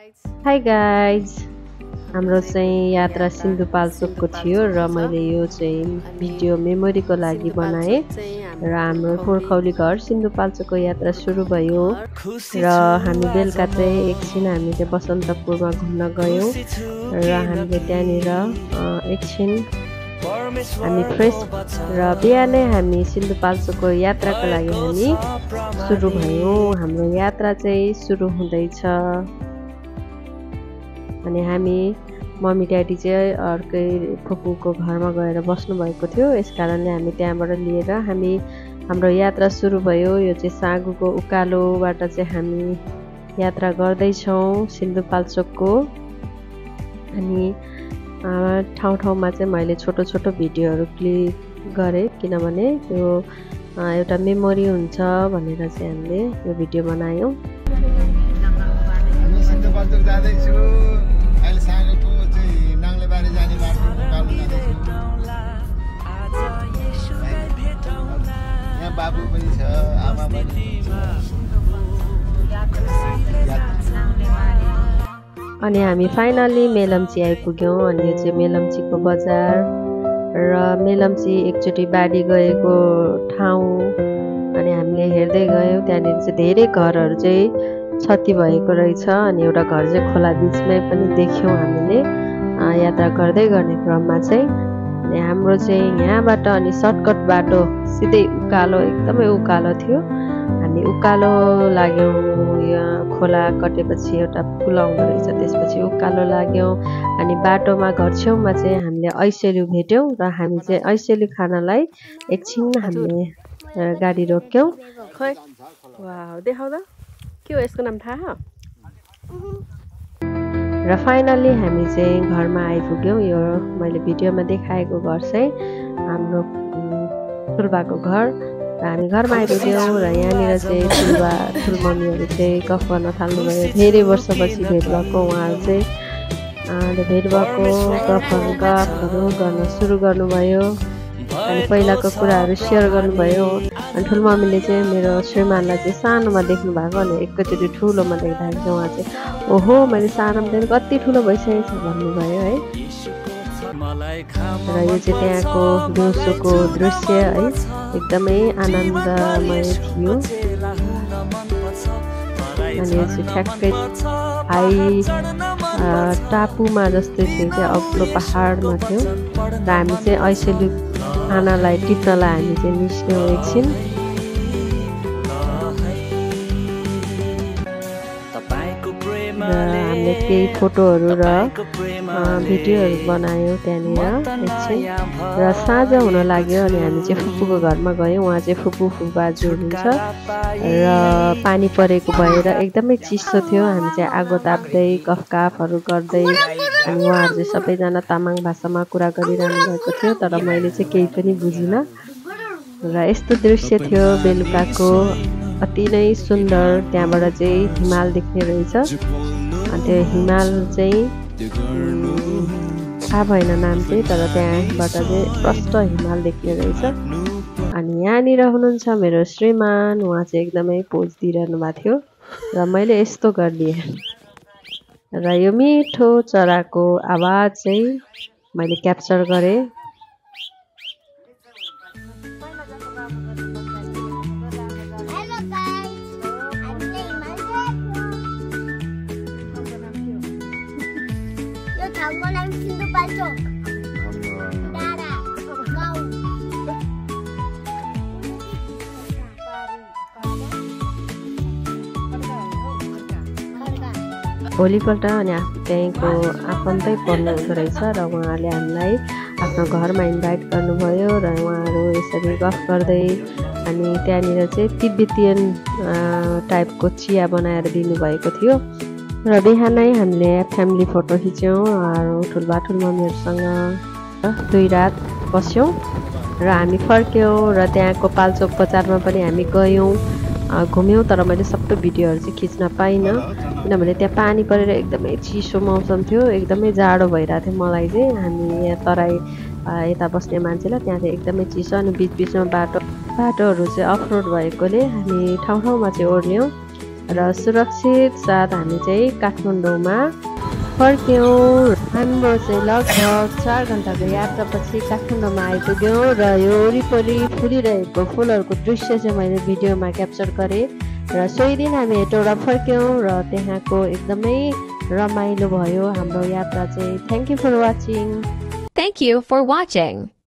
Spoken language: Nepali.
हाई गाइज, हाम्रो चाहिँ यात्रा सिन्धुपाल्चोकको थियो र मैले यो चाहिँ भिडियो मेमोरीको लागि बनाएँ र हाम्रो पुर्खौली घर सिन्धुपाल्चोकको यात्रा सुरु भयो र हामी बेलुका चाहिँ एकछिन हामी चाहिँ बसन्तपुरमा घुम्न गयौँ र हामीले त्यहाँनिर एकछिन हामी फ्रेस र बिहानै हामी सिन्धुपाल्चोकको यात्राको लागि हामी सुरु भयौँ। हाम्रो यात्रा चाहिँ सुरु हुँदैछ अनि हामी मम्मी ड्याडी चाहिँ अर्कै फुपूको घरमा गएर बस्नु भएको थियो। यसकारणले हामी त्यहाँबाट लिएर हाम्रो यात्रा सुरु भयो। यो चाहिँ सागुको उकालोबाट चाहिँ हामी यात्रा गर्दैछौँ सिन्धुपाल्चोकको। अनि ठाउँ चाहिँ मैले छोटो छोटो भिडियोहरू क्लिक गरेँ किनभने यो एउटा मेमोरी हुन्छ भनेर चाहिँ हामीले यो भिडियो बनायौँ। सिन्धुपाल्चोक जाँदैछु। अहिले सागरको चाहिँ नाङ्लेबारी जाने बाटो उकालो जाँदैछु। यहाँ बाबु पनि छ, आमा पनि अनि हामी फाइनली मेलम्ची आइपुग्यौँ। अनि यो चाहिँ मेलम्चीको बजार र मेलम्ची एकचोटि बाढी गएको ठाउँ। अनि हामीले हेर्दै गयौँ, त्यहाँनिर चाहिँ धेरै घरहरू चाहिँ क्षति भएको रहेछ। अनि एउटा घर चाहिँ खोला बिचमै पनि देख्यौँ हामीले यात्रा गर्दै गर्ने क्रममा चाहिँ। अनि हाम्रो चाहिँ यहाँबाट अनि सर्टकट बाटो सिधै उकालो, एकदमै उकालो थियो। हामी उकालो लाग्यौँ, यहाँ खोला कटेपछि एउटा पुल आउँदो रहेछ, त्यसपछि उकालो लाग्यौँ। अनि बाटोमा घर छेउमा चाहिँ हामीले ऐसेलु भेट्यौँ र हामी चाहिँ ऐसेलु खानलाई एकछिन हामीले गाडी रोक्यौँ। खै वाह, देखाउँदा के हो यसको नाम थाहा? र फाइनल्ली हामी चाहिँ घरमा आइपुग्यौँ। यो मैले भिडियोमा देखाएको घर चाहिँ हाम्रो ठुल्बाको घर। र हामी घरमा आइपुग्यौँ र यहाँनिर चाहिँ ठुलमम्मीहरू चाहिँ गफ गर्न थाल्नुभयो। धेरै वर्षपछि भेट भएको उहाँहरू चाहिँ भेट भएको गफहरू गर्न सुरु गर्नुभयो। अनि पहिलाको कुराहरू सेयर गर्नुभयो। अनि ठुलमम्मीले चाहिँ मेरो श्रीमानलाई चाहिँ सानोमा देख्नु भएको अनि एकैचोटि ठुलोमा देख्दाखेरि चाहिँ उहाँ चाहिँ ओहो, मैले सानोमा देख्नु कति ठुलो भइसकेको छ भन्नुभयो है। र यो चाहिँ त्यहाँको दिउँसोको दृश्य है, एकदमै आनन्दमय थियो। अनि यो चाहिँ ठ्याक्कै टापुमा जस्तै थियो, चाहिँ अग्लो पहाडमा थियो। र हामी चाहिँ ऐसेलु खानालाई टिप्नलाई हामी चाहिँ निस्क्यौँ एकछिन। र हामीले केही फोटोहरू र भिडियोहरू बनायौँ त्यहाँनिर एकछिन। र साँझ हुन लाग्यो अनि हामी चाहिँ फुपूको घरमा गयौँ। उहाँ चाहिँ फुपूबाजु हुनुहुन्छ र पानी परेको भएर एकदमै चिसो थियो। हामी चाहिँ आगो ताप्दै गफगाफहरू गर्दै अनि उहाँहरू चाहिँ सबैजना तामाङ भाषामा कुरा गरिरहनु भएको थियो, तर मैले चाहिँ केही पनि बुझिनँ। र यस्तो दृश्य थियो बेलुकाको, अति नै सुन्दर। त्यहाँबाट चाहिँ हिमाल देख्ने रहेछ। अनि त्यो हिमाल चाहिँ थाहा भएन नाम चाहिँ, तर त्यहाँबाट चाहिँ प्रष्ट हिमाल देख्ने रहेछ। अनि यहाँनिर हुनुहुन्छ मेरो श्रीमान, उहाँ चाहिँ एकदमै पोज दिइरहनु भएको थियो र मैले यस्तो गरिदिएँ। र यो मिठो चराको आवाज चाहिँ मैले क्याप्चर गरेँ। भोलिपल्ट अनि त्यहीँको आफन्तै पर्नु हुँदो रहेछ र उहाँले हामीलाई आफ्नो घरमा इन्भाइट गर्नुभयो र उहाँहरू यसरी गफ गर्दै अनि त्यहाँनिर चाहिँ तिब्बतियन टाइपको चिया बनाएर दिनुभएको थियो। र बिहानै हामीले फ्यामिली फोटो खिच्यौँ ठुलमम्मीहरूसँग। 2 रात बस्यौँ र हामी फर्क्यौँ र त्यहाँको पाल्चोक बजारमा पनि हामी गयौँ, घुम्यौँ। तर मैले सबै भिडियोहरू चाहिँ खिच्न पाइनँ किनभने त्यहाँ पानी परेर एकदमै चिसो मौसम थियो, एकदमै जाडो भइरहेको थियो मलाई चाहिँ। हामी यहाँ तराई यता बस्ने मान्छेलाई त्यहाँ चाहिँ एकदमै चिसो। अनि बिचबिचमा बाटोहरू चाहिँ अफरोड भएकोले हामी ठाउँमा चाहिँ ओर्ल्यौँ। र सुरक्षित साथ हामी चाहिँ काठमाडौँमा फर्क्यौँ। हाम्रो चाहिँ लगभग 4 घण्टाको यात्रापछि काठमाडौँमा आइपुग्यौँ र यो वरिपरि फुलिरहेको फुलहरूको दृश्य चाहिँ मैले भिडियोमा क्याप्चर गरेँ र सोही दिन हामी हेटौडा फर्क्यौँ र त्यहाँको एकदमै रमाइलो भयो हाम्रो यात्रा चाहिँ। Thank you for watching. Thank you for watching.